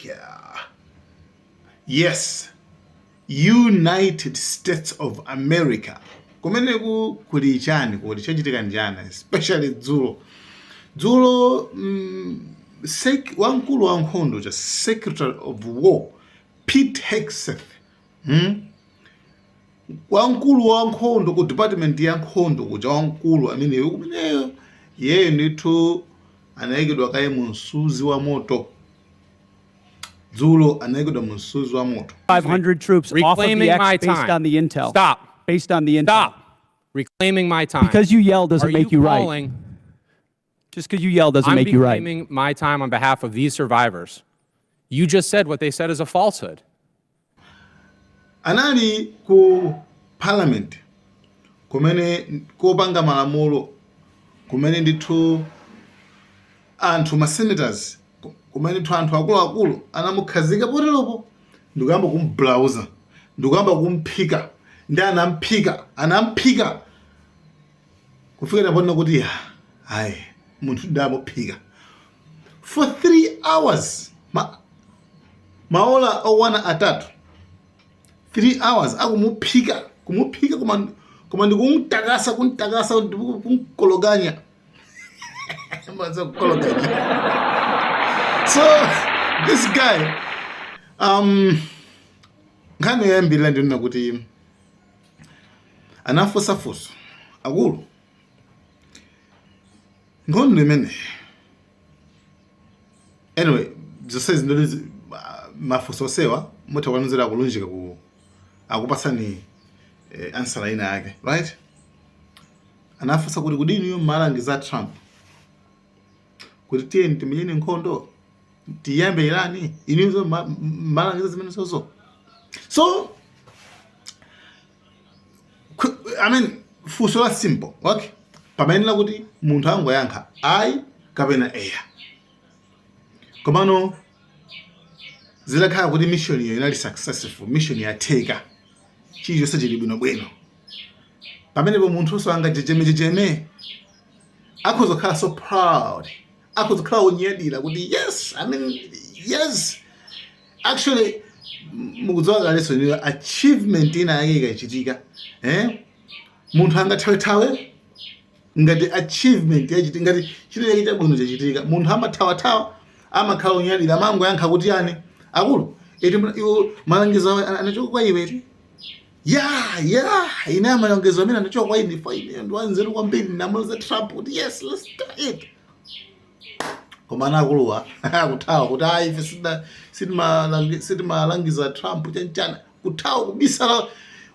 America. Yes, United States of America. Kumeneku kuli chani? Kuti chachitika njani? Especially dzulo. Dzulo wamkulu wa nkhondo cha Secretary of War Pete Hegseth, Wamkulu wa nkhondo ku department ya nkhondo kuja, wamkulu ameneyo kumeneyo, iyeyo ndithu anayikidwa kaye mu msuzi wa moto. Dzulo anayikidwa mu msuzi wa moto. 500 troops off of the Reclaiming X my based time. On the intel. Stop. Based on the intel. Stop. Reclaiming my time. Because you yell doesn't Are make you right. calling? Just because you yell doesn't I'm make you right. reclaiming my time on behalf of these survivors. You just said what they said is a falsehood. Anali ku parliament kumene kopanga malamulo, kumene ndithu anthu ma senators, kumene ndithu anthu akuluakulu anamukhazika poteropo ndikuyamba kumblauza, ndikuyamba kumphika, ndi anamphika, anamphika kufikira ponena kuti ya, ayi, munthu ndamuphika for 3 hours, maola okwana 3, 3 hours akumuphika, kumuphika, koma ndikumtakasa, kumtakasa, kumkologanya. Maza kukologanya. So this guy, nkhani yoyambirira ndinena kuti anafunsafunso, akulu, nkhondo imene, anyway, zonse zindoti mafunso osewa mutha kuwanzira kulunjika ku akupasani answer ina yake, right? Anafunsa kuti kudini malangiza Trump kuti tiye timenyeni nkhondo, tiyambe Irani, inuzo malangiza zimene zozo. So I mean, funso la simple, okay, pamayenera kuti munthu angoyankha ayi kapena eya. Komano zidakhala kuti mission iyo inali successful, mission yatheka, chilichonse chili bwinobwino, pamenepo munthuso angajejemejejeme, akhoza kukhala so proud, akhoza kukhala wonyadira kuti yes, I mean, yes, actually, mukudziwa kalenso niyo achievement ina yake ikachitika, eh? Munthu angathawethawe ngati achievement yachitika, ngati china chake chabwino chachitika, munthu amathawathawa, amakhala onyadira, amangoyankha kuti yani, akulu iti iwo malangizo awo anachoka kwa iwe eti? Ya, ine malangizo amene anachoka kwa ine, fa ine ndiwanzeru kwambiri, namuuza Trump kuti yes, let's do it. Koma ana akuluwa akuthawa kuti ayi, ife sitimalangiza Trump chanchana, kuthawa, kubisala.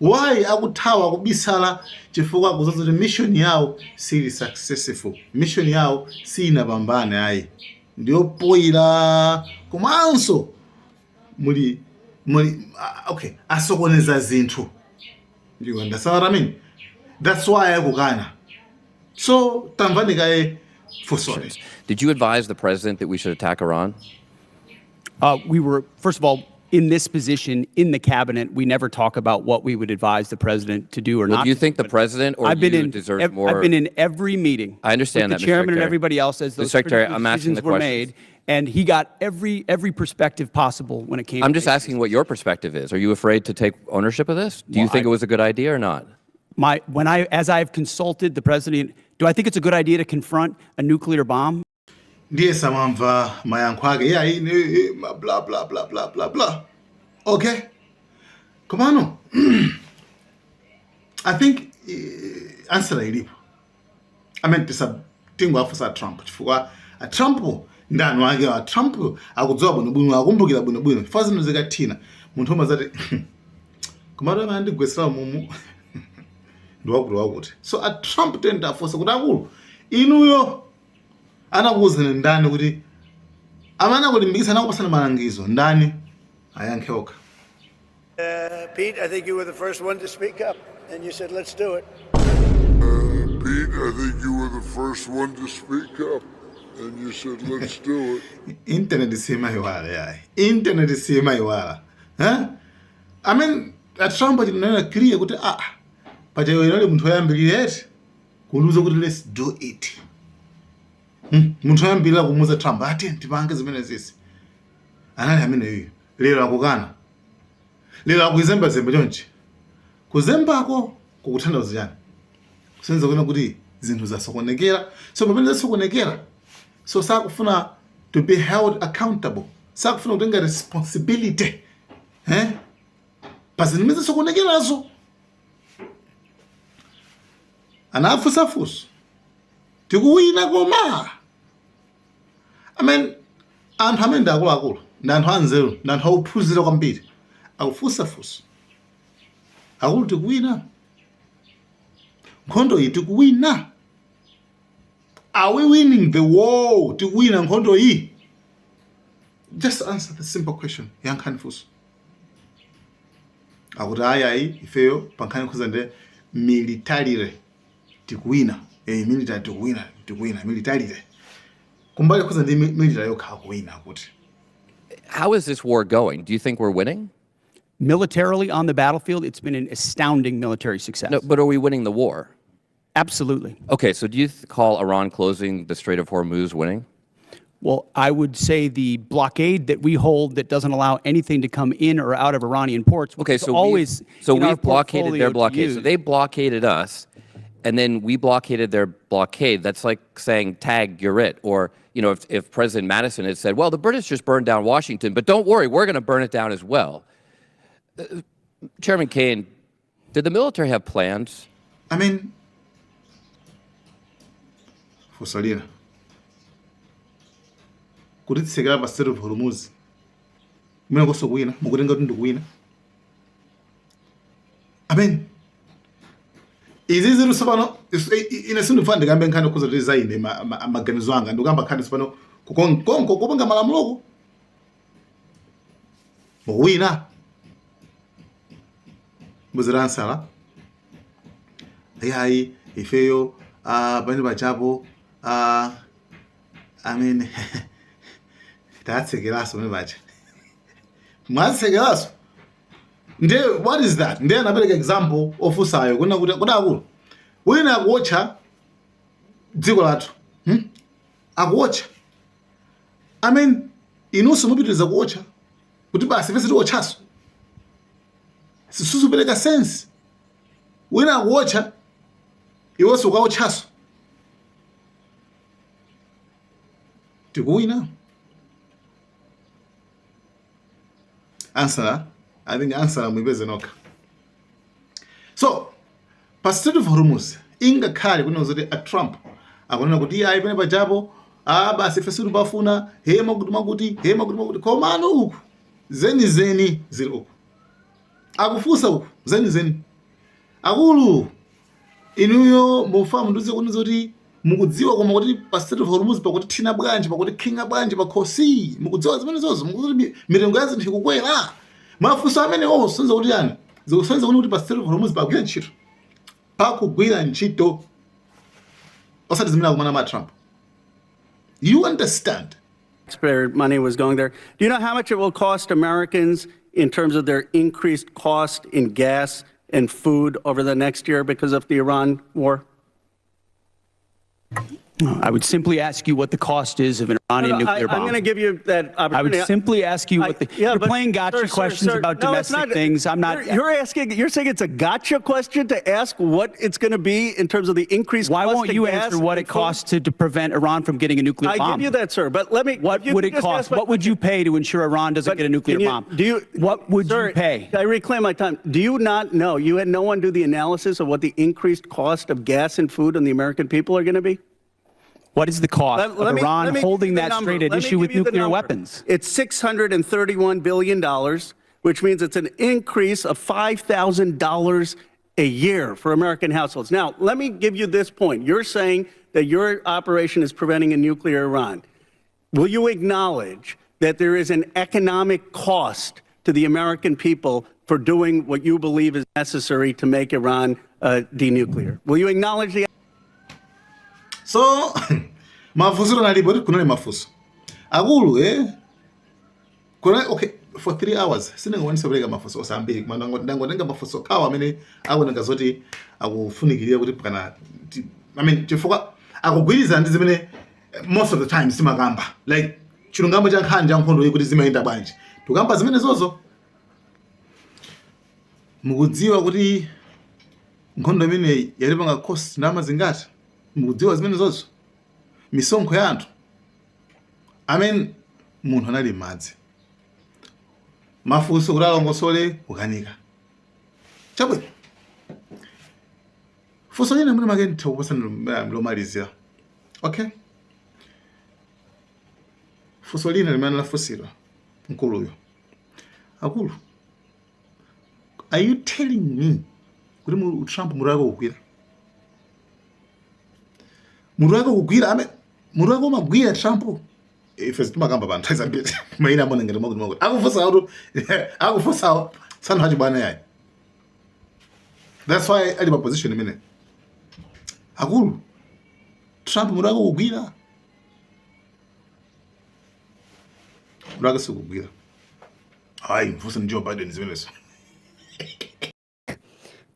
Why akuthawa, kubisala? Chifukwa akudziwa kuti mission yawo sili successful, mission yawo sinapambane, ayi, ndiyopoyira, komanso muli okay, asokoneza zinthu. You understand what I mean? That's why akukana. So tamvani kaye funsoli. Did you advise the president that we should attack Iran? We were, first of all, in this position in the cabinet, we never talk about what we would advise the president to do or Well, not do you to think do, the but president or I've been you in deserves more? I've been in every meeting I understand with that, the Mr. chairman and Secretary. everybody else as Mr. those Secretary, critical I'm asking decisions the were questions. made, and he got every perspective possible when it came I'm to just making asking what your perspective is. Are you afraid to take ownership of this? Do you Well, think I- it was a good idea or not? My when I as I've consulted the president, do I think it's a good idea to confront a nuclear bomb? Ndiye samamva mayankho ake, ya ine ma bla bla bla bla bla bla. Okay, komano I think answer ilipo. I mean, tisa tingoafunsa Trump, chifukwa a Trump ndi anu ake. A Trump akudziwa bwinobwino, akumbukira bwinobwino, chifukwa zinthu zikathina munthu umazati komatu amene andigwetsera mumu ndi wakuti wakuti. So a Trump tendafunsa kuti akulu, inuyo anakuwuzani ndani kuti, amene akulimbikitsa, anakupasani malangizo ndani? Ayankhe okha. Pete, I think you were the first one to speak up, and you said, "Let's do it." Pete, I think you were the first one to speak up, and you said, "Let's do it." Internet simayiwala yayi, internet simayiwala, huh? I mean, a Trump achinena clear kuti ah, pachayo inali munthu woyambirira eti kundiuza kuti let's do it. Munthu woyambirira kumuuza Trump ati tipange zimene zisi. Anali ameneyo. Lero akukana, lero akuzembazemba chonchi. Kuzembako kukutanthauza chani? Kusonyeza kuona kuti zinthu zasokonekera. So pamene zasokonekera, so sakufuna to be held accountable, sakufuna kutenga responsibility, eh? Pa zinthu zimene zasokonekerazo. Anafunsafunso, tikuwina? Koma I mean, anthu amene ndi akuluakulu, ndi anthu anzeru, ndi anthu akuphunzira kwambiri, akufunsafunso, akulu, tikuwina nkhondo iyi? Tikuwina? Are we winning the war? Tikuwina nkhondo iyi? Just answer the simple question, yankhani funso. Akuti ayi, ayi, ifeyo pankhani khuza ndi militarily tikuwina. Military tikuwina, tikuwina militarily. Kumbali khuza ndi military yokha akuwina akuti. How is this war going? Do you think we're winning? Militarily on the battlefield, it's been an astounding military success. No, but are we winning the war? Absolutely. Okay, so do you call Iran closing the Strait of Hormuz winning? Well, I would say the blockade that we hold that doesn't allow anything to come in or out of Iranian ports, which Okay, is so always so in our we've blockaded portfolio their to blockade. So use. they blockaded us, and then we blockaded their blockade. That's like saying tag, you're it. Or if President Madison had said, "Well, the British just burned down Washington, but don't worry, we're going to burn it down as well." Chairman Kaine, did the military have plans? I mean, funso lina, kutitsekera pa Strait of Hormuz kumene koso kuwina mukutenga kuti ndikuwina? I mean, izi ziri tsopano ine sindifuna ndikambe nkhani khuza kuti za ine maganizo anga. Ndikuyamba nkhani tsopano kukonko kopanga malamuloko, mukuwina? Mbuzira ansala, yayi, ifeyo pamene pachapo I mean, tatsekeraso pamene pacha, mwatsekeraso. Ndiye what is that? Ndiye anapereka example ofunsayo kuna kuti kuti akulu, wina akuwotcha dziko lathu, Akuwotcha. I mean, inunso mupitiriza kuwotcha kuti basi ife sitiwotchaso? Sisupereka sense. Wina akuwotcha, iwenso ukawotchaso. Tikuwina? Answer, I think answer muipeze nokha. So pa Strait of Hormuz, ingakhale kunena zoti a Trump akunena kuti iye ayi, pene pajapo, ah, basi ife sitipafuna, he makuti makuti, he makuti makuti, komano uku zenizeni zili uku, akufunsa uku zenizeni, akulu, inuyo mufa mundiuze kunena kuti mukudziwa koma kuti pa Strait of Hormuz pakuti thina bwanji, pakuti khinga bwanji pakhosi? Mukudziwa zimene zozo? Mukudziwa kuti mitengo ya zinthu ikukwera? Mafunso amenewo sonza kuti yani zikusonyeza kuti pa Strait of Hormuz pakugwira ntchito, pakugwira ntchito, osati zimene akumana ma Trump. You understand? Taxpayer money was going there. Do you know how much it will cost Americans in terms of their increased cost in gas and food over the next year because of the Iran war? I would simply ask you what the cost is of an Iranian No, nuclear I'm bomb. going to give you that I opportunity. would simply ask you what the, yeah, you're but playing gotcha sir, sir, questions sir, about no, it's domestic not. things. I'm not. You're asking. You're saying it's a gotcha question to ask what it's going to be in terms of the increased Why cost won't of you gas answer what and it food? costs to prevent Iran from getting a nuclear I bomb? give you that, sir. But let me. What if you would could it just cost? ask my What would you pay to ensure Iran doesn't But get a nuclear can you- bomb? Do you? What would sir, you pay? I reclaim my time. Do you not know? You had no one do the analysis of what the increased cost of gas and food on the American people are going to be? What is the cost of Iran Let me holding give you the that number. strait at Let me issue give with you the nuclear number. weapons? It's $631 billion, which means it's an increase of $5,000 a year for American households. Now, let me give you this point. You're saying that your operation is preventing a nuclear Iran. Will you acknowledge that there is an economic cost to the American people for doing what you believe is necessary to make Iran denuclear? Will you acknowledge the So mafunso analipo kuti kunali mafunso akulu, eh kunali, okay, for 3 hours sindingakwanisa kupereka mafunso osambiri, koma ndangotenga mafunso kawo amene akuoneka zoti akufunikirira kuti kana I mean, chifukwa akugwirizana ndi zimene most of the time simakamba, like Chilungamo cha nkhani cha nkhondo iyi kuti zimayenda bwanji, tikamba zimenezozo. Mukudziwa kuti nkhondo imeneyi yatipanga cost ndalama zingati? Mukudziwa zimenezozo? Misonkho ya anthu. I mean, munthu anali m'madzi, mafunso kuti alongosole kukanika. Chabwino, funso lina mwina make nditha kupasani lomalizira. Okay, funso lina limene lafunsidwa mkuluyo: akulu, are you telling me kuti Trump mutu wake ukugwira? Mutu wake ukugwira? Ame mutu wake umagwira Trump? Ife timakamba pa nthawi zambiri mayina amona ngati mwakuti mwakuti akufunsa kuti akufunsawo santhu achibwana yayi. That's why ali pa position imene. Akulu, Trump mutu wake ukugwira? Mutu wake sikugwira. Ayi, mfunse ni Joe Biden zimenezo.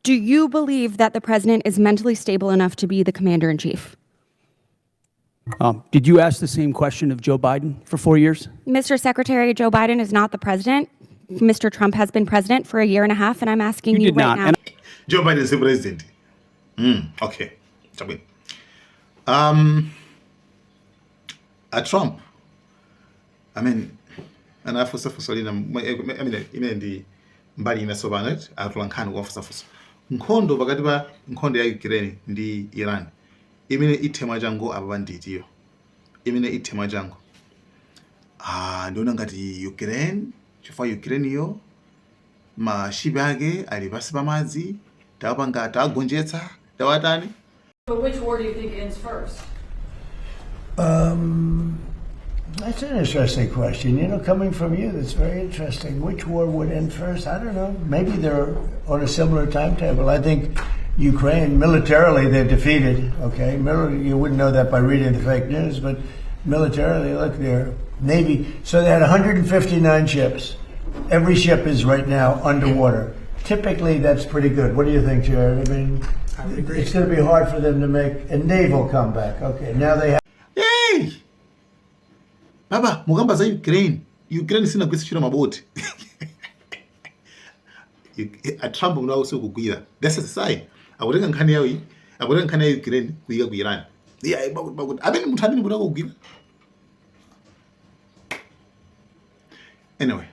Do you believe that the president is mentally stable enough to be the commander in chief? Did you ask the same question of Joe Biden for 4 years? Mr. Secretary, Joe Biden is not the president. Mr. Trump has been president for a year and a half, and I'm asking You you did right not. now. And Joe Biden is the president. Okay, chabwino. A Trump, I mean, anafunsafunsa lina, I mean, imene ndi mbali ina tsopano atolankhani kuwafunsafunsa nkhondo pakati pa nkhondo ya Ukraine ndi Iran, imene ithe mwachangu apa nditiyo imene ithe mwachangu? Ah, ndiona ngati Ukraine, chifukwa Ukraine yo mashipi ake ali pansi pa madzi, tawapanga, tawagonjetsa, tawatani. But which war do you think ends first? That's an interesting question. Coming from you, that's very interesting. Which war would end first? I don't know. Maybe they're on a similar timetable. I think Ukraine, militarily, they're defeated. Okay, you wouldn't know that by reading the fake news, but militarily, look, their navy. So they had 159 ships. Every ship is right now underwater. Typically, that's pretty good. What do you think, Jared? I mean, it's going to be hard for them to make a naval comeback. Okay, now they have. Hey! Baba, mukamba za Ukraine. Ukraine sinagwiritsa ntchito maboti. A Trump mutu sikugwira. That's a sign. Akutenga nkhani yawo iyi, akutenga nkhani ya Ukraine kuyika ku Iran. Yeah, bakuti bakuti. Amene munthu amene mutu akugwira. Anyway,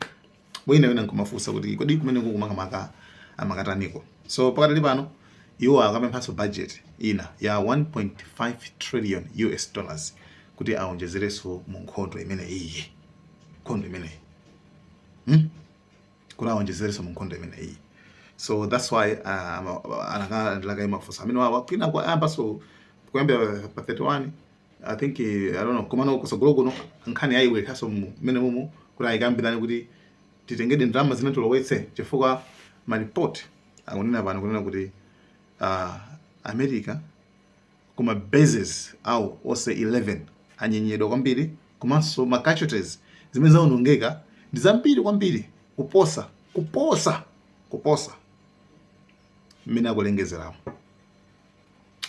wina wina nkumafunsa kuti kodi kumene kumakamaka amakataniko? So pakatali pano iwo akapemphanso budget ina ya 1.5 trillion US dollars kuti aonjezerenso mu nkhondo imene iyi, nkhondo imeneyi, Kuti aonjezerenso mu nkhondo imene iyi. So that's why anakalandira mafunso amene wawa kwina ayambanso kuyambira pa 31, I think, I don't know, komano kusogolo kuno nkhani ayiwerekhanso mmene mumu kuti ayikambirane kuti titengedi ndalama zimene tilowetse, chifukwa maripoti akunena pano kunena kuti America kuma bases awo onse 11 anyenyedwa kwambiri, komanso ma casualties zimene zawonongeka ndi zambiri kwambiri kuposa mmene akulengezeramo.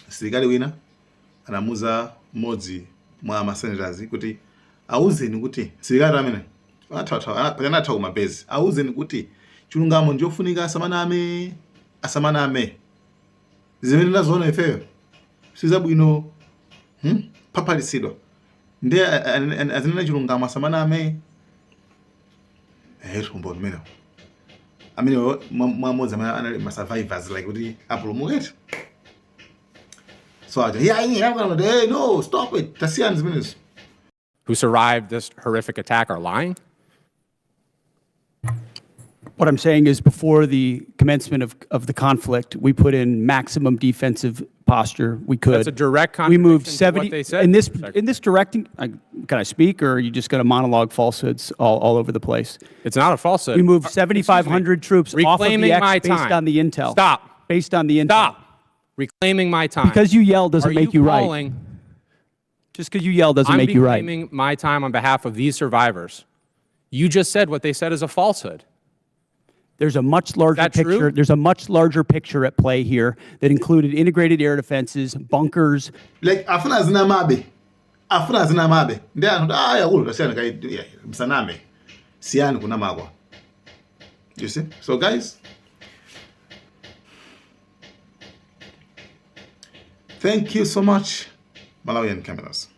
Msilikali wina anamuza mmodzi mwa ma senators kuti auzeni kuti msilikali amene anatha kuma base, auzeni kuti chilungamo ndiofunika, asamaname, asamaname, zimene ndaziona ifeyo sizabwino, Phaphalitsidwa ndi azinena chilungamo, asamaname. Umboni umenewo amene mwamodzi amene anali ma survivors, like kuti apulumuketi. So aja, yeah, hey, no, stop it, tasiyani zimenezo. Who survived this horrific attack are lying? What I'm saying is before the commencement of the conflict, we put in maximum defensive posture we could. That's a direct We moved contradiction to what 70 they said, in this Mr. Secretary. In this directing. Can I speak, or are you just going to monologue falsehoods all over the place? It's not a falsehood. We moved Excuse me. 7,500 troops off of the Reclaiming X my based time. on the intel. Stop. Based on the intel. Stop. Reclaiming my time. Because you yell doesn't Are make you right. calling, Just because you yell doesn't I'm make you right. reclaiming my time on behalf of these survivors. You just said what they said is a falsehood. There's a much larger That true? Picture. There's a much larger picture at play here that included integrated air defenses, bunkers, Like afuna azinamabe. Afuna azinamabe ndi anthu kuti aya akulu tasiyani kai yeah, msaname siyani kunamakwa. You see? So guys, thank you so much, Malawian Cameras.